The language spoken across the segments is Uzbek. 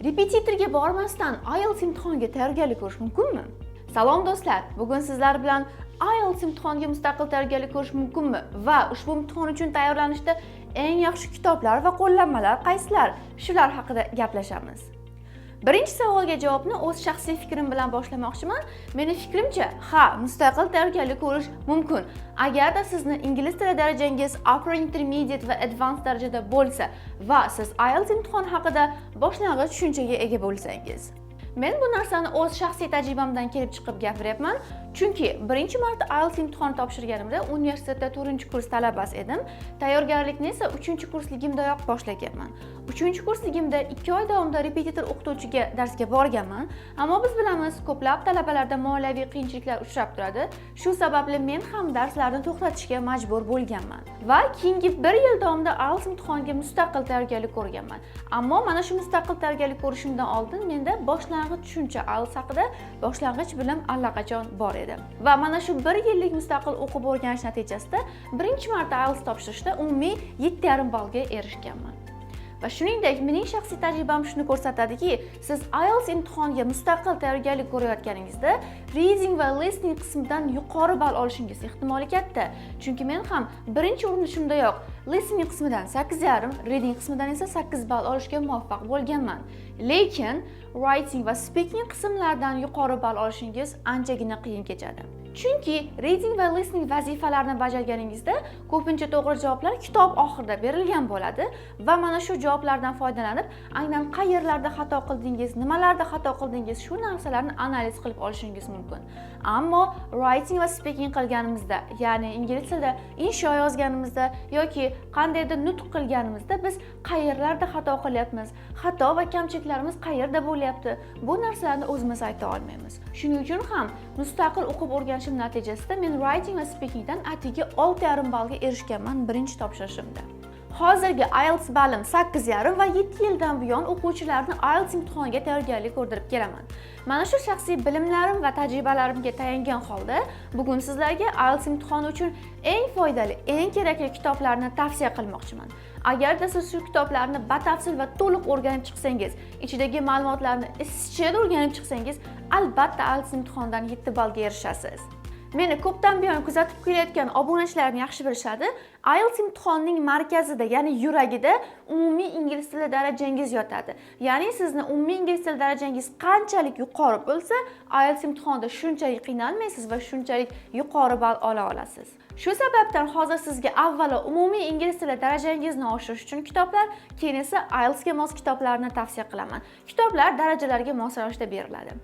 Repetitorga bormasdan IELTS imtihoniga tayyorgarlik ko'rish mumkinmi? Salom, do'stlar! Bugun sizlar bilan IELTS imtihoniga mustaqil tayyorgarlik ko'rish mumkinmi va ushbu imtihon uchun tayyorlanishda eng yaxshi kitoblar va qo'llanmalar qaysilar? Shular haqida gaplashamiz. Birinchi savolga javobni o'z shaxsiy fikrim bilan boshlamoqchiman. Meni fikrimcha, ha, mustaqil tayyorgarlik ko'rish mumkin. Agarda sizni ingliz tili darajangiz upper intermediate va advanced darajada bo'lsa va siz IELTS imtihoni haqida boshlang'ich tushunchaga ega bo'lsangiz. Men bu narsani o'z shaxsiy tajribamdan kelib chiqib gapiryapman, chunki birinchi marta IELTS imtihoni topshirganimda universitetda 4-kurs talabasi edim. Tayyorgarlikni esa 3-kursligimdayoq boshlaganman. 3-kursligimda 2 oy davomida repetitor o'qituvchiga darsga borganman. Ammo biz bilamiz, ko'plab talabalarda moliyaviy qiyinchiliklar uchrab turadi. Shu sababli men ham darslarni to'xtatishga majbur bo'lganman. Va keyingi bir yil davomida IELTS imtihoniga mustaqil tayyorgarlik ko'rganman. Ammo mana shu mustaqil tayyorgarlik ko'rishimdan oldin menda boshlang'ich tushuncha, IELTS haqida boshlang'ich bilim allaqachon bor edi. Va mana shu bir yillik mustaqil o'qib o'rganish natijasida birinchi marta IELTS topshirishda umumiy 7,5 ballga erishganman. Va shuningdek, mening shaxsiy tajribam shuni ko'rsatadiki, siz IELTS imtihoniga mustaqil tayyorgarlik ko'rayotganingizda reading va listening qismidan yuqori ball olishingiz ehtimoli katta. Chunki men ham birinchi urinishimdayoq listening qismidan 8,5, reading qismidan esa 8 ball olishga muvaffaq bo'lganman. Lekin writing va speaking qismlaridan yuqori ball olishingiz anchagina qiyin kechadi. Chunki reading va listening vazifalarini bajarganingizda ko'pincha to'g'ri javoblar kitob oxirida berilgan bo'ladi va mana shu javoblardan foydalanib, aynan qayerlarda xato qildingiz, nimalarda xato qildingiz, shu narsalarni analiz qilib olishingiz mumkin. Ammo writing va speaking qilganimizda, ya'ni ingliz tilida insho yozganimizda yoki qandaydir nutq qilganimizda biz qayerlarda xato qilyapmiz, xato va kamchiliklarimiz qayerda bo'lyapti, bu narsalarni o'zimiz ayta olmaymiz. Shuning uchun ham mustaqil o'qib o'rganishim natijasida men writing va speakingdan atigi 6,5 ballga erishganman birinchi topshirishimda. Hozirgi IELTS ballim 8,5 va 7 yildan buyon o'quvchilarni IELTS imtihoniga tayyorgarlik ko'rdirib kelaman. Mana shu shaxsiy bilimlarim va tajribalarimga tayangan holda bugun sizlarga IELTS imtihoni uchun eng foydali, eng kerakli kitoblarni tavsiya qilmoqchiman. Agarda siz shu kitoblarni batafsil va to'liq o'rganib chiqsangiz, ichidagi ma'lumotlarni izchil o'rganib chiqsangiz, albatta IELTS imtihonidan 7 ballga erishasiz. Meni ko'pdan buyon kuzatib kelayotgan obunachilarim yaxshi bilishadi. IELTS imtihonining markazida, ya'ni yuragida umumiy ingliz tili darajangiz yotadi. Ya'ni sizni umumiy ingliz tili darajangiz qanchalik yuqori bo'lsa, IELTS imtihonida shunchalik qiynalmaysiz va shunchalik yuqori ball ola olasiz. Shu sababdan hozir sizga avvalo umumiy ingliz tili darajangizni oshirish uchun kitoblar, keyin esa IELTSga mos kitoblarni tavsiya qilaman. Kitoblar darajalarga mos ravishda beriladi.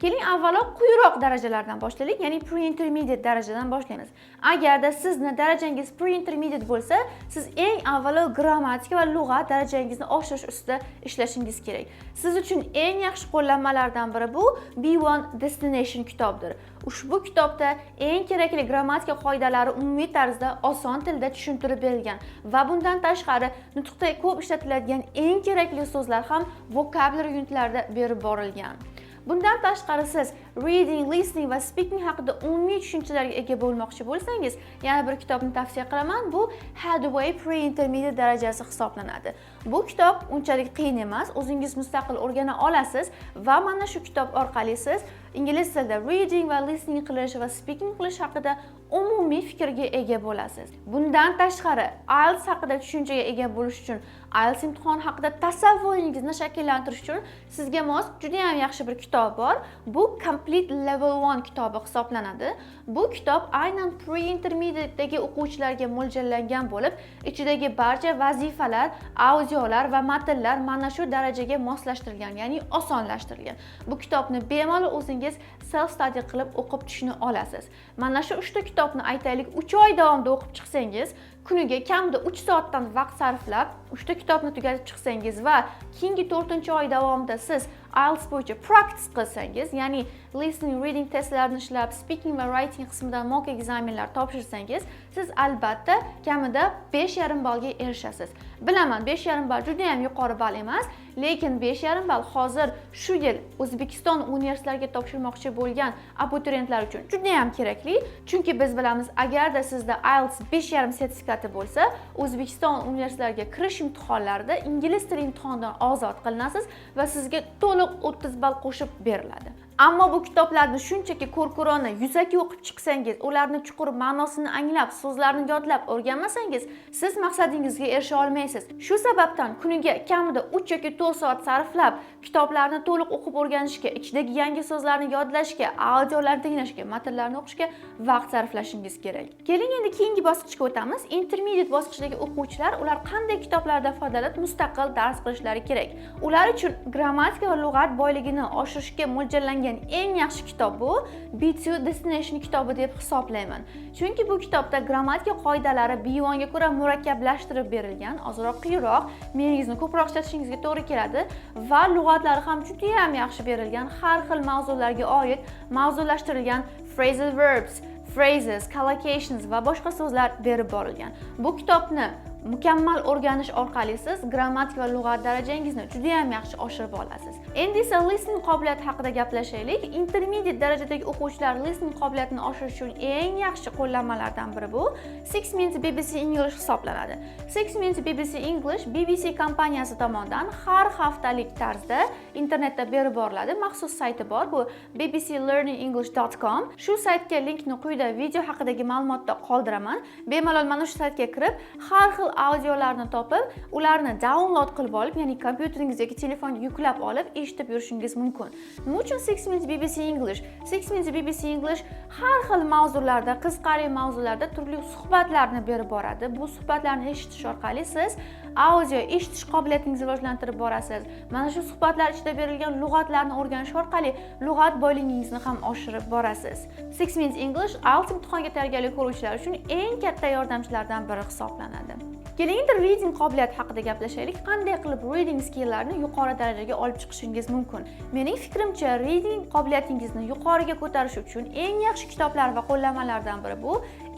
Keling, avvalo quyiroq darajalardan boshlaylik, ya'ni pre-intermediate darajadan boshlaymiz. Agarda sizni darajangiz pre-intermediate bo'lsa, siz eng avvalo grammatika va lug'at darajangizni oshirish ustida ishlashingiz kerak. Siz uchun eng yaxshi qo'llanmalardan biri bu B1 Destination kitobidir. Ushbu kitobda eng kerakli grammatika qoidalari umumiy tarzda, oson tilda tushuntirib berilgan va bundan tashqari nutqda ko'p ishlatiladigan eng kerakli so'zlar ham vocabulary unitlarda berib borilgan. Bundan tashqari, siz reading, listening va speaking haqida umumiy tushunchalarga ega bo'lmoqchi bo'lsangiz, yana bir kitobni tavsiya qilaman. Bu Headway Pre-Intermediate darajasi hisoblanadi. Bu kitob unchalik qiyin emas, o'zingiz mustaqil o'rgana olasiz va mana shu kitob orqali siz ingliz tilida reading va listening qilish va speaking qilish haqida umumiy fikrga ega bo'lasiz. Bundan tashqari, IELTS haqida tushunchaga ega bo'lish uchun, IELTS imtihoni haqida tasavvuringizni shakllantirish uchun sizga mos juda ham yaxshi bir kitob bor. Bu Complete Level 1 kitobi hisoblanadi. Bu kitob aynan pre-intermediate'dagi o'quvchilarga mo'ljallangan bo'lib, ichidagi barcha vazifalar, audiolar va matnlar mana shu darajaga moslashtirilgan, ya'ni osonlashtirilgan. Bu kitobni bemalol o'zingiz self study qilib o'qib tushuna olasiz. Mana shu uchta kitobni, aytaylik, 3 oy davomida o'qib chiqsangiz, kuniga kamida 3 soatdan vaqt sarflab, uchta kitobni tugatib chiqsangiz va keyingi 4-oy davomida siz IELTS bo'yicha practice qilsangiz, ya'ni listening, reading testlarini ishlab, speaking va writing qismidan mock examenlar topshirsangiz, siz albatta kamida 5,5 ballga erishasiz. Bilaman, 5,5 ball juda ham yuqori ball emas, lekin 5,5 ball hozir shu yil O'zbekiston universitetlariga topshirmoqchi bo'lgan abituriyentlar uchun juda ham kerakli. Chunki biz bilamiz, agarda sizda IELTS 5,5 sertifikati Sertifikati bo'lsa, O'zbekiston universitetlariga kirish imtihonlarida ingliz tili imtihonidan ozod qilinasiz va sizga to'liq 30 ball qo'shib beriladi. Ammo bu kitoblarni shunchaki ko'r-ko'rona, yuzaki o'qib chiqsangiz, ularni chuqur ma'nosini anglab, so'zlarni yodlab o'rganmasangiz, siz maqsadingizga erisha olmaysiz. Shu sababdan kuniga kamida 3 yoki 4 soat sarflab, kitoblarni to'liq o'qib o'rganishga, ichidagi yangi so'zlarni yodlashga, audiolarni tinglashga, matnlarni o'qishga vaqt sarflashingiz kerak. Keling, endi keyingi bosqichga o'tamiz. Intermediate bosqichdagi o'quvchilar, ular qanday kitoblardan foydalanib mustaqil dars qilishlari kerak? Ular uchun grammatika va lug'at boyligini oshirishga mo'ljallangan eng yaxshi kitob bu B2 Destination kitobi deb hisoblayman. Chunki bu kitobda grammatika qoidalari B1 ga ko'ra murakkablashtirib berilgan, ozroq qiyinroq, miyangizni ko'proq ishlatishingizga to'g'ri keladi va lug'atlari ham juda ham yaxshi berilgan, har xil mavzularga oid mavzulashtirilgan phrasal verbs, phrases, collocations va boshqa so'zlar berib borilgan. Bu kitobni mukammal o'rganish orqali siz grammatika va lug'at darajangizni juda ham yaxshi oshirib olasiz. Endi esa listening qobiliyati haqida gaplashaylik. Intermediate darajadagi o'quvchilar listening qobiliyatini oshirish uchun eng yaxshi qo'llanmalardan biri bu 6 Minutes BBC English hisoblanadi. 6 Minutes BBC English BBC kompaniyasi tomonidan har haftalik tarzda internetda berib boriladi. Maxsus sayti bor, bu bbclearningenglish.com. Shu saytga linkni quyida video haqidagi ma'lumotda qoldiraman. Bemalol mana shu saytga kirib, har xil audiolarni topib, ularni download qilib olib, ya'ni kompyuteringizga yoki telefonga yuklab olib, eshitib yurishingiz mumkin. Nima uchun 6 Minutes BBC English? 6 Minutes BBC English har xil mavzularda, qiziqarli mavzularda turli suhbatlarni berib boradi. Bu suhbatlarni eshitish orqali siz audio eshitish qobiliyatingizni rivojlantirib borasiz. Mana shu suhbatlar ichida berilgan lug'atlarni o'rganish orqali lug'at boyligingizni ham oshirib borasiz. 6 Minutes English IELTS imtihoniga tayyorgarlik ko'ruvchilar uchun eng katta yordamchilardan biri hisoblanadi. Keling, endi reading qobiliyati haqida gaplashaylik. Qanday qilib reading skilllarni yuqori darajaga olib chiqishingiz mumkin? Mening fikrimcha, reading qobiliyatingizni yuqoriga ko'tarish uchun eng yaxshi kitoblar va qo'llanmalardan biri bu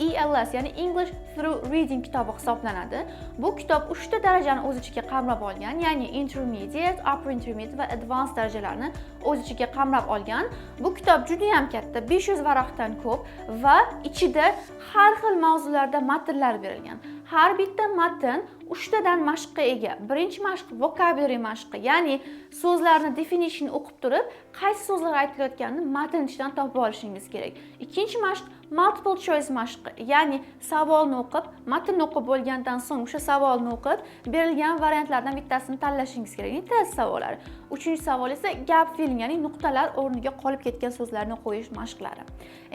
ELS, ya'ni English Through Reading kitobi hisoblanadi. Bu kitob uchta darajani o'z ichiga qamrab olgan, ya'ni intermediate, upper intermediate va advanced darajalarni o'z ichiga qamrab olgan. Bu kitob juda ham katta, 500 varaqdan ko'p va ichida har xil mavzularda matnlar berilgan. Har bitta matn uchtadan mashqqa ega. Birinchi mashq vocabulary mashqi, ya'ni so'zlarni definition o'qib turib, qaysi so'zlar aytilayotganini matn ichidan topib olishingiz kerak. Ikkinchi mashq multiple choice mashqi, ya'ni savolni o'qib, matnni o'qib bo'lgandan so'ng o'sha savolni o'qib, berilgan variantlardan bittasini tanlashingiz kerak, ya'ni test savollari. Uchinchi savol esa gap filling, ya'ni nuqtalar o'rniga qolib ketgan so'zlarni qo'yish mashqlari.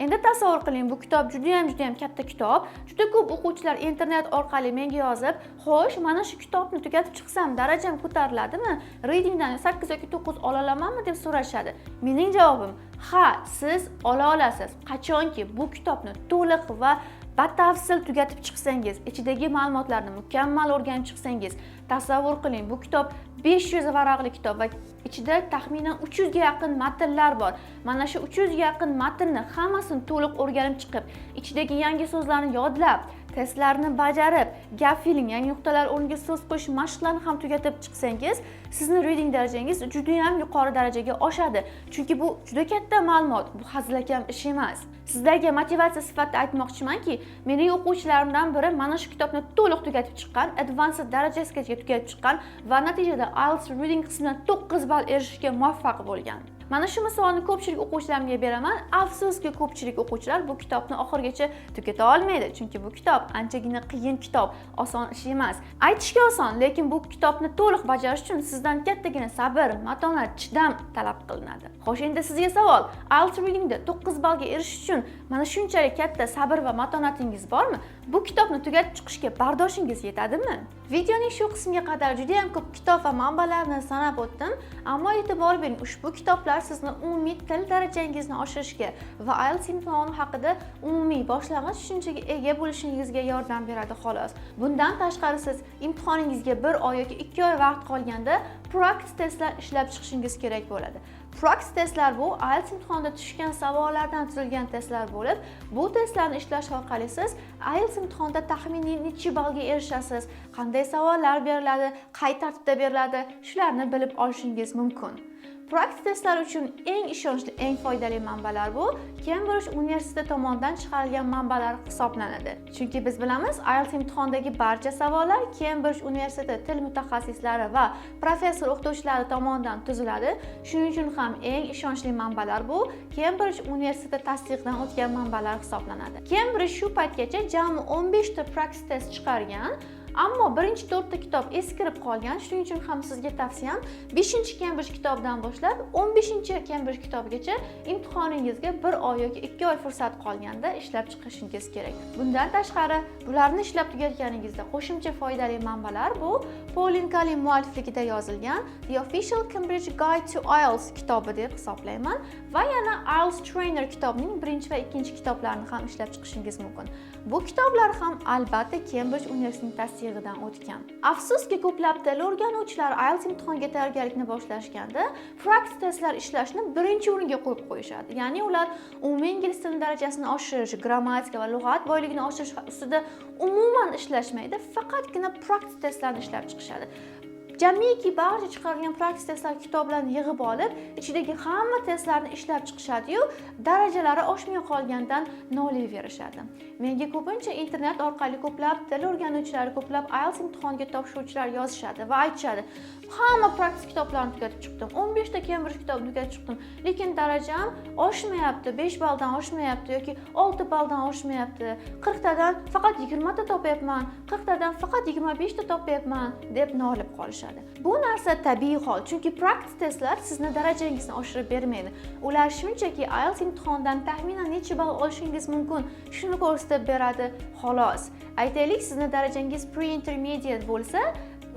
Endi tasavvur qiling, bu kitob juda ham, juda ham katta kitob. Juda ko'p o'quvchilar internet orqali menga yozib, "Xo'sh, mana shu kitobni tugatib chiqsam, darajam ko'tariladimi? Readingdan 8 yoki 9 ola olamanmi?" deb so'rashadi. Mening javobim: ha, siz ola olasiz. Qachonki bu kitobni to'liq va batafsil tugatib chiqsangiz, ichidagi ma'lumotlarni mukammal o'rganib chiqsangiz. Tasavvur qiling, bu kitob 500 varaqli kitob va ichida taxminan 300 ga yaqin matnlar bor. Mana shu 300 ga yaqin matnni hammasini to'liq o'rganib chiqib, ichidagi yangi so'zlarni yodlab, testlarni bajarib, gap filling, ya'ni nuqtalar o'rniga so'z qo'yish mashqlarini ham tugatib chiqsangiz, sizni reading darajangiz juda ham yuqori darajaga oshadi. Chunki bu juda katta ma'lumot, bu hazilakam ish emas. Sizlarga motivatsiya sifatida aytmoqchimanki, mening o'quvchilarimdan biri mana shu kitobni to'liq tugatib chiqqan, advanced darajasigacha tugatib chiqqan va natijada IELTS reading qismidan 9 ball erishishga muvaffaq bo'lgan. Mana shu misolni ko'pchilik o'quvchilarimga beraman. Afsuski, ko'pchilik o'quvchilar bu kitobni oxirigacha tugata olmaydi, chunki bu kitob anchagina qiyin kitob, oson ish emas. Aytishga oson, lekin bu kitobni to'liq bajarish uchun sizdan kattagina sabr, matonat, chidam talab qilinadi. Xo'sh, endi sizga savol: IELTS readingda 9 ballga erishish uchun mana shunchalik katta sabr va matonatingiz bormi? Bu kitobni tugatib chiqishga bardoshingiz yetadimi? Videoning shu qismiga qadar juda ham ko'p kitob va manbalarni sanab o'tdim, ammo e'tibor bering, ushbu kitoblar sizni umumiy til darajangizni oshirishga va IELTS imtihoni haqida umumiy boshlang'ich tushunchaga ega bo'lishingizga yordam beradi, xolos. Bundan tashqari, siz imtihoningizga bir oy yoki 2 oy vaqt qolganda practice testlar ishlab chiqishingiz kerak bo'ladi. Practice testlar bu IELTS imtihonida tushgan savollardan tuzilgan testlar bo'lib, bu testlarni ishlash orqali siz IELTS imtihonida taxminiy necha ballga erishasiz, qanday savollar beriladi, qay tartibda beriladi, shularni bilib olishingiz mumkin. Practice testlar uchun eng ishonchli, eng foydali manbalar bu Cambridge universiteti tomonidan chiqarilgan manbalar hisoblanadi. Chunki biz bilamiz, IELTS imtihonidagi barcha savollar Cambridge universiteti til mutaxassislari va professor o'qituvchilari tomonidan tuziladi. Shuning uchun ham eng ishonchli manbalar bu Cambridge universiteti tasdiqidan o'tgan manbalar hisoblanadi. Cambridge shu paytgacha jami 15 ta practice test chiqargan. Ammo birinchi to'rtta kitob eskirib qolgan. Shuning uchun ham sizga tavsiyam, 5 Cambridge kitobidan boshlab 15 Cambridge kitobigacha imtihoningizga bir oy yoki 2 oy fursat qolganda ishlab chiqishingiz kerak. Bundan tashqari, bularni ishlab tugatganingizda qo'shimcha foydali manbalar bu Pauline Cullen muallifligida yozilgan The Official Cambridge Guide to IELTS kitobi deb hisoblayman va yana IELTS Trainer kitobining birinchi va ikkinchi kitoblarini ham ishlab chiqishingiz mumkin. Bu kitoblar ham albatta Cambridge universitetining tasdig'idan o'tgan. Afsuski, ko'plab til o'rganuvchilar IELTS imtihoniga tayyorgarlikni boshlashganda practice testlar ishlashni birinchi o'ringa qo'yib qo'yishadi. Ya'ni ular umumiy ingliz tili darajasini oshirish, grammatika va lug'at boyligini oshirish ustida umuman ishlashmaydi, faqatgina practice testlarni ishlab chiqishadi. Jamiki barcha chiqarilgan practice testlar kitoblarni yig'ib olib, ichidagi hamma testlarni ishlab chiqishadi-yu, darajalari oshmay qolgandan noliyverishadi. Menga ko'pincha internet orqali ko'plab til o'rganuvchilar, ko'plab IELTS imtihoniga topshiruvchilar yozishadi va aytishadi: "Hamma practice kitoblarni tugatib chiqdim, 15 ta Cambridge kitobini tugatib chiqdim, lekin darajam oshmayapti, 5 balldan oshmayapti yoki 6 balldan oshmayapti, 40 tadan faqat 20 ta topyapman, 40 tadan faqat 25 ta topyapman", deb nolib qolishadi. Bu narsa tabiiy hol, chunki practice testlar sizni darajangizni oshirib bermaydi. Ular shunchaki IELTS imtihonidan taxminan necha ball olishingiz mumkin, shuni ko'rsatib beradi, xolos. Aytaylik, sizni darajangiz pre-intermediate bo'lsa,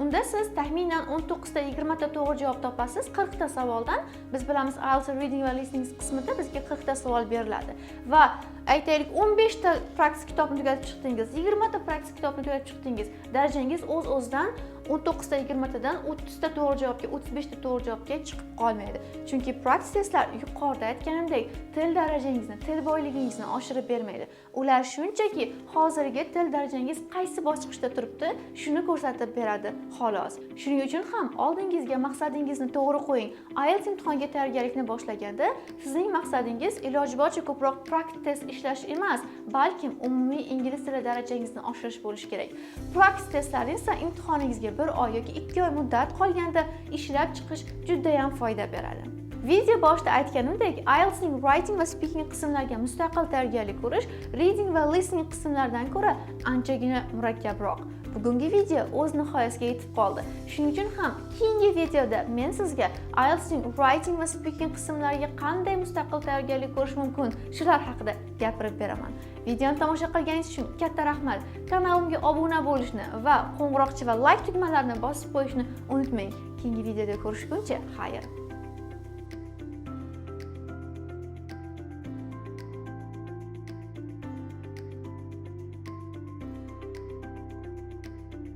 unda siz taxminan 19 ta, 20 ta to'g'ri javob topasiz 40 ta savoldan. Biz bilamiz, IELTS reading va listening qismida bizga 40 ta savol beriladi va aytaylik, 15 ta practice kitobni tugatib chiqdingiz, 20 ta practice kitobni tugatib chiqdingiz, darajangiz o'z o'zidan 19 ta, 20 tadan 30 ta to'g'ri javobga, 35 ta to'g'ri javobga chiqib qolmaydi. Chunki practice testlar, yuqorida aytganimdek, til darajangizni, til boyligingizni oshirib bermaydi. Ular shunchaki hozirgi til darajangiz qaysi bosqichda turibdi, shuni ko'rsatib beradi, xolos. Shuning uchun ham oldingizga maqsadingizni to'g'ri qo'ying. IELTS imtihoniga tayyorgarlikni boshlaganda sizning maqsadingiz iloji boricha ko'proq practice test ishlash emas, balkim umumiy ingliz tili darajangizni oshirish bo'lishi kerak. Practice testlarni esa imtihoningizga bir oy yoki 2 oy muddat qolganda ishlab chiqish judayam foyda beradi. Video boshida aytganimdek, IELTSning writing va speaking qismlariga mustaqil tayyorgarlik ko'rish reading va listening qismlaridan ko'ra anchagina murakkabroq. Bugungi video o'z nihoyasiga yetib qoldi. Shuning uchun ham keyingi videoda men sizga IELTSning writing va speaking qismlariga qanday mustaqil tayyorgarlik ko'rish mumkin, shular haqida gapirib beraman. Videoni tomosha qilganingiz uchun katta rahmat. Kanalimga obuna bo'lishni va qo'ng'iroqcha va like tugmalarini bosib qo'yishni unutmang. Keyingi videoda ko'rishguncha, xayr.